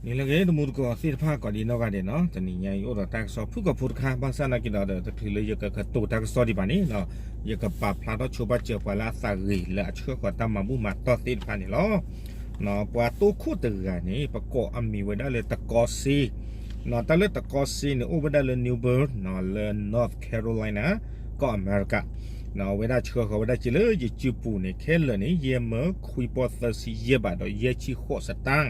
န့ၣ်လၢအဂ့ၤ တံၤသကိးသ့ၣ်တဖၣ် ကိးဒံနီၢ်ဂၤဒဲးနီၤ, တနံၤညါအံၤအိၣ်ဒီးတၢ်ကစီၣ်ဖုၣ်ကိာ်ဖိတခါ, ဘၣ်ဆၣ်သနာ်က့ဒီး တချုးလၢယကကတိၤတၢ်ကစီၣ်ဒံးဘၣ်န့ၣ်, ယကပာ်ဖျါထီၣ်ဆိပာ်စၢၤပှၤလၢအသးဂ့ၤလၢအဆှၢဃီၤတၢ်မၤဘူၣ်မၤတီၢ်သ့ၣ်တဖၣ်န့ၣ်လီၤ. ပှၤတိခိၣ်တဂၤန့ၣ် ပကိးအမံၤဝဲဒၣ်လၢတကီစ့, တၢ်လၢတကီစ့န့ၣ် အိၣ်ဝဲဒၣ်လၢ Newburgh လၢ North Carolina ကီၢ်အမဲရကၤ, ဝဲဒၣ်ဆှၢဃီၤဝဲဒၣ်စ့လၢယစုပူၤန့ၣ် ခဲလၢာ်န့ၣ် ယဲၢ်မၢခွံပီၢ်သၢဆံယဲၢ်ဘးဒီးယဲၢ်ဆံဃိးစတၢၣ်,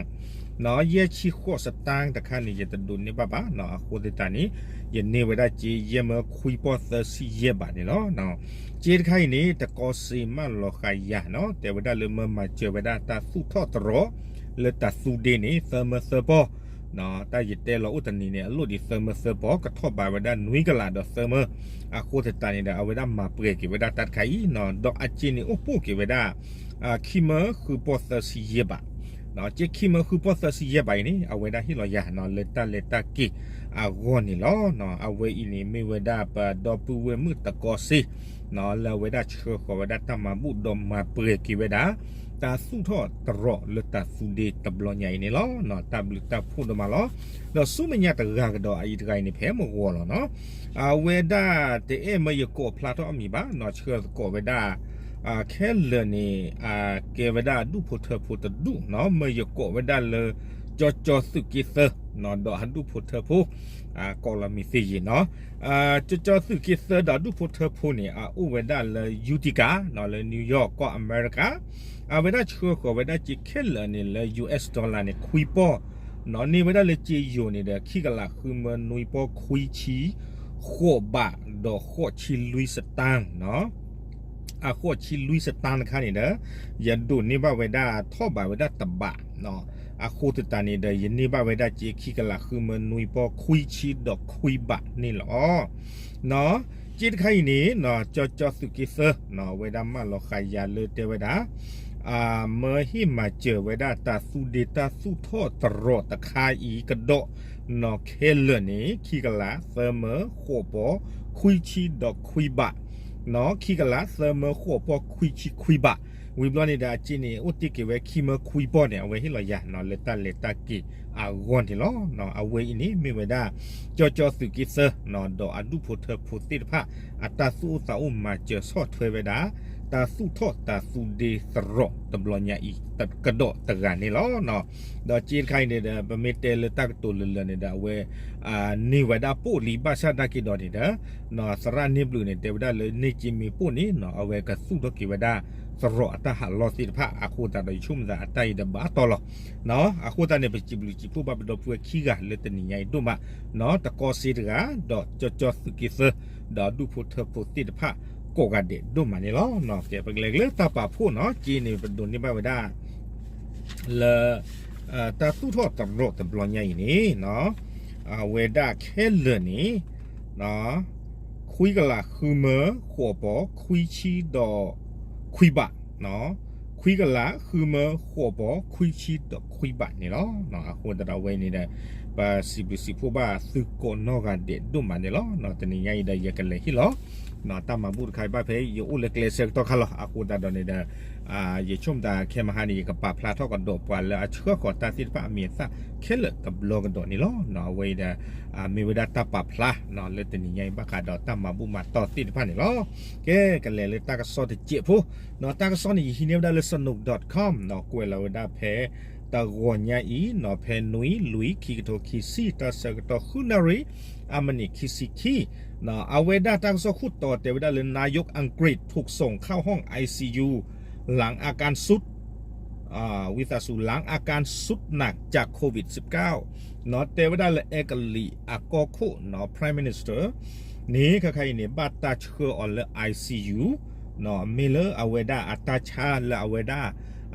ယဲၢ်ဆံဃိးစတၢၣ်တခါန့ၣ် ယတဒိးန့ၢ်ဘၣ်ဘၣ်, အဃိသတးန့ၣ် ယန့ၢ်ဝဲဒၣ်စ့ ယဲၢ်မၢခွံပီၢ်သၢဆံယဲၢ်ဘးန့ၣ်လီၤ. စ့တခါအံၤန့ၣ် တကီစ့မၢလီၤဃာ်ယၤနီၤ, တဲဝဲဒၣ်လၢမၢမၤစၢၤဝဲဒၣ်တၢ်သူၣ်ထီၣ်တရီး လၢတၢ်သူဒ့န့ၣ် သၢမၢသၢပီၢ်, တၢ်ယတဲလီၤအိၣ်တနံၤန့ၣ် အလိၣ်ဒံးသၢမၢသၢပီၢ်, ကထီၣ်ဘးဝဲဒၣ်နွံကလးဒီးသၢမၢ, အဃိသတးန့ၣ်ဒီး အဝဲဒၣ်မၤပှဲၤက့ၤဝဲဒၣ်တၢ်တခါအံၤ, ဒီးအစ့န့ၣ်အိၣ်ပိာ်က့ၤဝဲဒၣ် ခံမၢဃုပီၢ်သၢဆံယဲၢ်ဘး, စ့ခံမၢဃုပီၢ်သၢဆံယဲၢ်ဘးအံၤန့ၣ် အဝဲဒၣ်ဟ့ၣ်လီၤယၤနီၤ လၢတၢ်လဲၤတၢ်က့ၤအဂီၢ်န့ၣ်လီၤ. အဝဲအံၤန့ၣ်မ့ၢ်ဝဲဒၣ်ပဒီပုၢ်ဝဲၢ်မုၣ်တကီစ့ လၢအဝဲဒၣ်ဆှၢဃီၤဝဲဒၣ်တၢ်မၤဘူၣ်ဒီးမၤပှဲၤက့ၤဝဲဒၣ် တၢ်သူၣ်ထီၣ်တရီးလၢတၢ်သူဒ့တဘျီညါအံၤန့ၣ်လီၤ. တၢ်ဘျုးတၢ်ဖှိၣ်ဒိၣ်မးလီၤ. ဒီးဆူမဲာ်ညါတဂၤကဒီးအအံၤတဂၤအံၤန့ၣ် ဖဲမုၢ်ဂီၤလီၤနီၤ, အဝဲဒၣ်တအဲၣ်မၢယကိးဖျါထီၣ်အမံၤဘၣ်နီၤ, ဆှၢသကိးဝဲဒၣ် ခဲလၢာ်န့ၣ် ကဲဝဲဒၣ်အဒူၣ်ဖိထၢဖိတဒူၣ်နီၤ, မၢယကိးဝဲဒၣ်လၢ ကၠီကၠီသုးက့သၢ ဒီးအဒူၣ်ဖိထၢဖိ ကိးလီၤမံၤသ့ယံၤနီၤ. ကၠီကၠီသုးက့သၢဒီးအဒူၣ်ဖိထၢဖိန့ၣ် အအိၣ်ဝဲဒၣ်လၢ Utica နီၤ, လၢ New York ကီၢ်အမဲရကၤ, အဝဲဒၣ်ဆှၢဃီၤဝဲဒၣ်စ့ခဲလၢာ်န့ၣ်လၢ US dollar န့ၣ် ခွံပီၢ်နီၤ, န့ၢ်ဝဲဒၣ်လၢစ့ယိၤန့ၣ်ဒီး ခံကလးဃုမၢနွံပီၢ်ခွံဆံဃိးဘးဒီးဃိးဆံလွံၢ်စတၢၣ်နီၤ. အဃိးဆံလွံၢ်စတၢၣ်တခါန့ၣ်ဒီး ယဒိးန့ၢ်ဘၣ်ဝဲဒၣ်ထီၣ်ဘးဝဲဒၣ်တဘး, အဃိသတးန့ၣ်ဒီး ယန့ၢ်ဘၣ်ဝဲဒၣ်စ့ခံကလးဃုမၢနွံပီၢ်ခွံဆံဒီးခွံဘးန့ၣ်လီၤ. စ့တခါအံၤန့ၣ် ကၠီကၠီသုးက့သၢ အဝဲဒၣ်မၢလီၤဃာ်ယၤလၢတဲဝဲဒၣ် မၢဟ့ၣ်မၤစၢၤဝဲဒၣ်တၢ်သူဒ့တၢ်သူၣ်ထီၣ်တရီးတခါအံၤကဒီးနီၤ, ခဲလၢာ်န့ၣ် ခံကလးသၢမၢဃိးပီၢ်ခွံဆံဒီးခွံဘးနီၤ, ခံကလးသၢမၢဃိးပီၢ်ခွံဆံခွံဘး, ဝံၤဘျီန့ၣ်ဒီးအစ့န့ၣ် အိၣ်တ့ၢ်က့ၤဝဲခံမၢခွံပီၢ်န့ၣ် အဝဲဟ့ၣ်လီၤယၤနီၤ လၢတၢ်လဲၤတၢ်က့ၤအဂီၢ်န့ၣ်လီၤ. အဝဲအံၤန့ၣ်မ့ၢ်ဝဲဒၣ် ကၠီကၠီသုးက့သၢ ဒီးအဒူၣ်ဖိထၢဖိသ့ၣ်တဖၣ် အတၢ်သူၣ်အိၣ်သးအိၣ်မၤစၢၤဆီၣ်ထွဲဝဲဒၣ် တၢ်သူၣ်ထီၣ်တၢ်သူဒ့သရီးတဘျီညါအံၤ ကဒီးတဂၤန့ၣ်လီၤ. ဒီးစ့တခါအံၤန့ၣ်ဒီး ပမ့ၢ်တဲလၢတၢ်ကတိၤလၢာ်လၢာ်န့ၣ်ဒီး အဝဲ န့ၢ်ဝဲဒၣ်ပိာ်လံဘၣ်ဆၣ်နာ်က့ဒီးန့ၣ်ဒီး သရၣ်န့ၢ်ဘျုးန့ၣ် တဲဝဲဒၣ်လၢန့ၢ်က့မ့ၢ်ပိာ်န့ၣ် အဝဲကသူၣ်ထီၣ်က့ၤဝဲဒၣ်သရီးအတၢ်ဟးလီၢ်သ့ၣ်တဖၣ် အဃိသတးဒီးယဆိကမိၣ်သးအတၢ်အံၤဒီးဘၣ်တီလီၤ. အဃိသတးန့ၣ် ပစံးဘျုးစံးဖှိၣ်ဘၣ်ပဒီပုၢ်ဝဲၢ်ခံဂၤလၢတနံၤညါအံၤဒိၣ်မး, တကီစ့တဂၤ ဒီးကၠီကၠီသုးက့သၢ ဒီးအဒူၣ်ဖိထၢဖိသ့ၣ်တဖၣ် ကိးဂၤဒဲးဒိၣ်မးန့ၣ်လီၤ. ကဲပကလဲၤလၢတၢ်ပာ်ဖှိၣ်နီၤ, စ့န့ၣ် ပဒိးန့ၢ်ဘၣ်ဝဲဒၣ် လၢ တၢ်သူၣ်ထီၣ်တရီးတဘျီညါအံၤန့ၣ် အဝဲဒၣ်ခဲလၢာ်န့ၣ် ခွံကလးဃုမၢဃိးပီၢ်ခွံဆံဒီးခွံဘး, ခွံကလးဃုမၢဃိးပီၢ်ခွံဆံဒီးခွံဘးန့ၣ်လီၤ. အဃိသတးဒီးအဝဲန့ၣ်ဒီး ပစံးဘျုးစံးဖှိၣ်ဘၣ်သုကိးနီၢ်ဂၤဒဲးဒိၣ်မးန့ၣ်လီၤ. တနံၤညါအံၤဒီးယကလဲၤဟ့ၣ်လီၤ တၢ်မၤဘူၣ်တခါအံၤဘၣ်ဖဲယအိၣ်လၢကျဲဆၢကတီၢ်ခါလီၤ. အဃိသတးဒီးန့ၣ်ဒီး ယဆိကမိၣ်သးခဲမဟါန့ၣ် ယကပာ်ဖျါထီၣ်ကဒီးပှၤလၢအဆှၢဃီၤတၢ်သ့ၣ်တဖၣ်အမံၤအသၣ်ခဲလၢာ်တဘျီကဒီးန့ၣ်လီၤ. အဝဲအံၤဒီး မ့ၢ်ဝဲဒၣ်တၢ်ပာ်ဖျါ လၢတနံၤညါအံၤဘၣ်ဃးဒီးတၢ်မၤဘူၣ်မၤတီၢ်သ့ၣ်တဖၣ်န့ၣ်လီၤ. ကဲ ကလဲၤလၢတၢ်ကစီၣ်တစဲးဖိ, တၢ်ကစီၣ်န့ၣ် ယဟံးန့ၢ်ဝဲဒၣ်လၢ စနူး dot com ကွဲးလီၤဝဲဒၣ်ဖဲ တဂီၤညါအံၤ ဖဲနွံလွံၢ်ခံကထိခံဆံ တၢ်ဆၢကတီၢ်ဃုနၣ်ရံၣ် အမံးနံးခံဆံခံ, အဝဲဒၣ်တၢ်ကစီၣ်ခိၣ်တီတဲဝဲဒၣ်လၢ นายกอังกฤษถูกส่งเข้าห้อง ไอซียู หลังอาการทรุด ဝံသးစူၤ หลังอาการทรุดหนักจากโควิดสิบเก้า တဲဝဲဒၣ်လၢအဲကလံးအကီၢ်ခိၣ် Prime Minister န့ၣ် ခဲခါအံၤန့ၣ် ဘၣ်တၢ်ဆှၢအီၤလၢ ไอซียู မ့ၢ်လၢအဝဲဒၣ်အတၢ်ဆါလၢအဝဲဒၣ်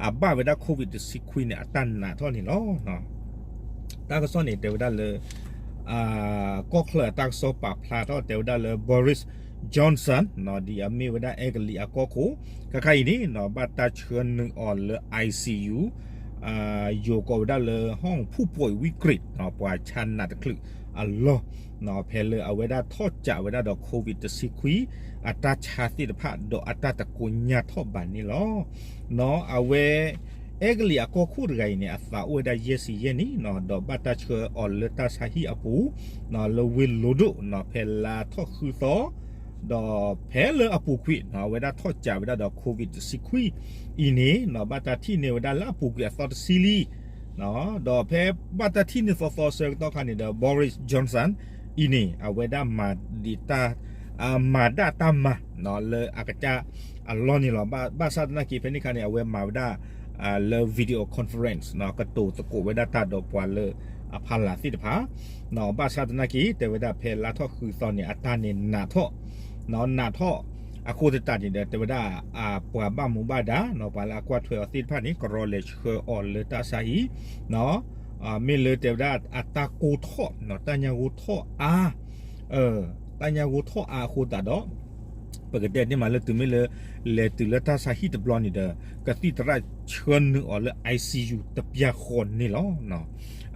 အဘၣ်ဝဲဒၣ် COVID တဆံခွံန့ၣ် အတၢ်နာ်ထီၣ်န့ၣ်လီၤ. တၢ်ကစီၣ်န့ၣ် တဲဝဲဒၣ်လၢ ကီၢ်ချၢအတၢ်ကစီၣ်ပာ်ဖျါထီၣ်တဲဝဲဒၣ်လၢ Boris Johnson ဒ်အမ့ၢ်ဝဲဒၣ်အဲကလံးအကီၢ်ခိၣ် ခဲခါအံၤန့ၣ် ဘၣ်တၢ်ဆှၢနုာ်အီၤလၢ ไอซียู ယိၤကိးဝဲဒၣ်လၢ ห้องผู้ป่วยวิกฤต ပှၤဆါနာ်တချုးအလီၢ် ဖဲလၢအဝဲဒၣ်ထီၣ်ကးဝဲဒၣ်ဒီး COVID တဆံခွံ အတၢ်ဆါသ့ၣ်တဖၣ် ဒီးအတၢ်တကိညၢ်ထီၣ်ဘၣ်န့ၣ်လီၤ. အဝဲ အဲကလံးအကီၢ်ခိၣ်တဂၤအံၤန့ၣ် အသးအိၣ်ဝဲဒၣ်ယဲၢ်ဆံယဲၢ်နံၣ်နီၤ, ဒီးဘၣ်တၢ်ဆှၢအီၤလၢတၢ်ဆါဟံၣ်အပူၤနီၤ, လၢဝ့ၢ်လိဒိၣ်နီၤ, ဖဲလါထီၣ်ဃုသီ, ဒီးဖဲလၢအပူၤကွံာ်နီၤ အဝဲဒၣ်ထီၣ်ကးဝဲဒၣ်ဒီး COVID တဆံခွံအံၤန့ၣ်နီၤ, ဘၣ်တၢ်ထံၣ်န့ၢ်ဝဲဒၣ်လၢအပူၤကွံာ်အသီတဆံလံ ဒီးဖဲဘၣ်တၢ်ထံၣ်န့ၢ်သီသီအဆၢကတီၢ်ခါန့ၣ်ဒီး Boris Johnson အံၤန့ၣ် အဝဲဒၣ်မၤဒံးတၢ် မၤဒၣ်တၢ်မၤနီၤ လၢအကစၢ်အလီၢ်န့ၣ်လီၤ. ဘၣ်ဆၣ်သနာ်က့ ဖဲန့ၣ်ခါန့ၣ် အဝဲမၤဝဲဒၣ် လၢ video conference နီၤ ကတိၤသကိးဝဲဒၣ်တၢ်ဒီးပှၤလၢအဖီလာ်သ့ၣ်တဖၣ်နီၤ. ဘၣ်ဆၣ်သနာ်က့ တဲဝဲဒၣ်ဖဲလါထီၣ်ဃုသီန့ၣ် အတၢ်န့ၣ်နးထီၣ်နီၤ, နးထီၣ်အဃိသတးန့ၣ်ဒီး တဲဝဲဒၣ် ပှၤဘၣ်မူဘၣ်ဒါနီၤ ပှၤလၢအကွၢ်ထွဲအီၤသ့ၣ်တဖၣ်န့ၣ် ကရီလဲၤဆှၢအီၤလၢတၢ်ဆါဟံၣ်နီၤ, မ့ၢ်လၢတဲဝဲဒၣ်အတၢ်ကိၢ်ထီၣ်နီၤ တၢ်ညါဂိထီၣ်အါ တၢ်ညါဂိထီၣ်အါအဃိသတးဒီး ပကတဲန့ၢ်မးလၢတုၤမ့ၢ်လၢ လဲၤတုၤလၢတၢ်ဆါဟံၣ်တဘျီန့ၣ်ဒီး ကသံၣ်သရၣ်ဆှၢနုာ်အီၤလၢ ICU တပျၢ်ဃီန့ၣ်လီၤ.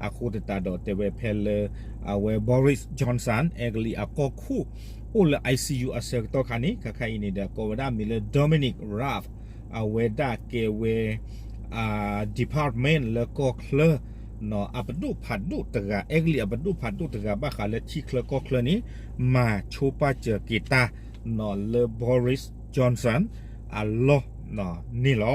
အဃိသတးဒီးတဲဝဲဖဲလၢ အဝဲ Boris Johnson အဲကလံးအကီၢ်ခိၣ် အိၣ်လၢ ICU အဆၢကတီၢ်ခါန့ၣ် ခါခါအံၤန့ၣ်ဒီး ကိးဝဲဒၣ်မံၤလၢ Dominic Raab အဝဲဒၣ်ကဲဝဲ department လၢကီၢ်ချၢ အပဒိၣ်ဖးဒိၣ်တဂၤ အဲကလံးအပဒိၣ်ဖးဒိၣ်တဂၤ ဘၣ်ဃးလၢထံချၢကီၢ်ချၢန့ၣ် မၤဆိပာ်စၢၤက့ၤတၢ်နီၤ လၢ Boris Johnson အလီၢ်န့ၣ်လီၤ.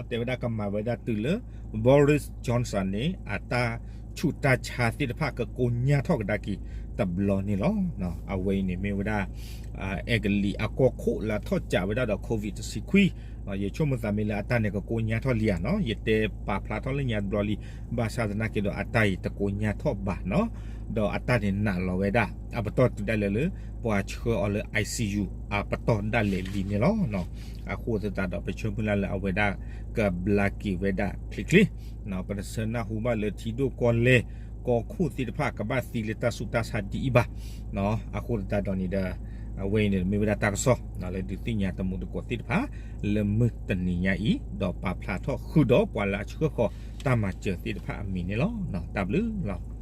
တဲဝဲဒၣ်ကမၤဝဲဒၣ်တုၤလၢ Boris Johnson န့ၣ် အတၢ်ဆူးတၢ်ဆါသ့ၣ်တဖၣ်ကကိညၢ်ထီၣ်ကဒါက့ၤတဘျီန့ၣ်လီၤ. အဝဲအံၤန့ၣ်မ့ၢ်ဝဲဒၣ် အဲကလံးအကီၢ်ခိၣ်လၢအထီၣ်ကးဝဲဒၣ်ဒီး COVID တဆံခွံ ယဆိကမိၣ်သးမ့ၢ်လၢအတၢ်န့ၣ်ကကိညၢ်ထီၣ်လံဧါနီၤ, ယတဲပာ်ဖျါထီၣ်လၢညါတဘျီလံ, ဘၣ်ဆၣ်သနာ်က့ဒီးအတၢ်အံၤတကိညၢ်ထီၣ်ဘၣ်နီၤ, ဒီးအတၢ်န့ၣ်နးလီၤဝဲဒၣ် အပတီၢ်တုၤဒၣ်လဲာ်လၢ ပှၤဆှၢအီၤလၢ ICU အပတီၢ်ဒၣ်လဲာ်လံန့ၣ်လီၤ. အဃိသတးဒီး ပဆၢမုၢ်လၢ်လၢအဝဲဒၣ်ကဘျါက့ၤဝဲဒၣ်ချ့ချ့ ပတဆၢနၢ်ဟူဘၣ်လၢထံဒိၣ်ကီၢ်လဲၢ် ကီၢ်ခိၣ်သ့ၣ်တဖၣ်ကဘၣ်သံလၢတၢ်ဆူးတၢ်ဆါဒ်အံၤဘၣ်. အဃိသတးဒီးန့ၣ်ဒီး အဝဲအံၤန့ၣ်မ့ၢ်ဝဲဒၣ်တၢ်ကစီၣ် လၢဒုးသ့ၣ်ညါတမူတကိးသ့ၣ်တဖၣ် လၢမုၢ်တနံၤညါအံၤ ဒီးပာ်ဖျါထီၣ်ဃုာ်ဒီးပှၤလၢအဆှၢဃီၤတၢ်မၤစၢၤသ့ၣ်တဖၣ်အမံၤန့ၣ်လီၤ. တၢ်ဘျုးလီၤ.